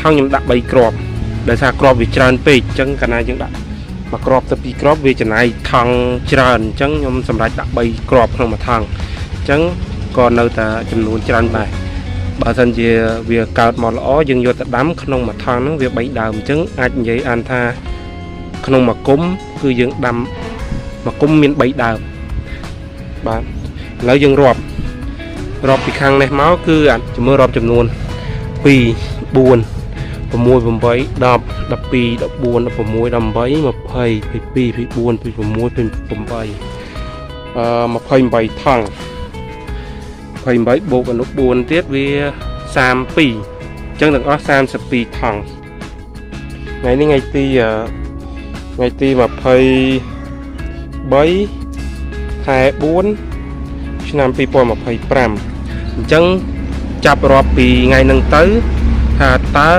ថង់ខ្ញុំដាក់3គ្រាប់ដោយសារគ្រាប់វាច្រើនពេកអញ្ចឹងកាលណាយើងដាក់មួយគ្រាប់ទៅពីរគ្រាប់វាចំណាយថង់ច្រើនអញ្ចឹងខ្ញុំសម្រេចដាក់3គ្រាប់ក្នុងមួយថង់អញ្ចឹងក៏នៅតែចំនួនច្រើនដែរបើសិនជាវាកើតមកល្អយើងយកទៅដាំក្នុងមួយថង់ហ្នឹងវា3ដើមអញ្ចឹងអាចនិយាយអានថាក្នុងមួយគុំគឺយើងដាំមួយគុំមាន3ដើមបាទឥឡូវយើងរាប់រាប់ពីខាងនេះមកគឺអាចមើលរាប់ចំនួន2 4 6 8 10 12 14 16 18 20 22 24 26 28 28ថង់28បូកអនុ4ទៀតវា32អញ្ចឹងទាំងអស់32ថង់ថ្ងៃនេះថ្ងៃទីថ្ងៃទី23ខែ4ឆ្នាំ2025អញ្ចឹងចាប់រាប់ពីថ្ងៃហ្នឹងទៅថាតើ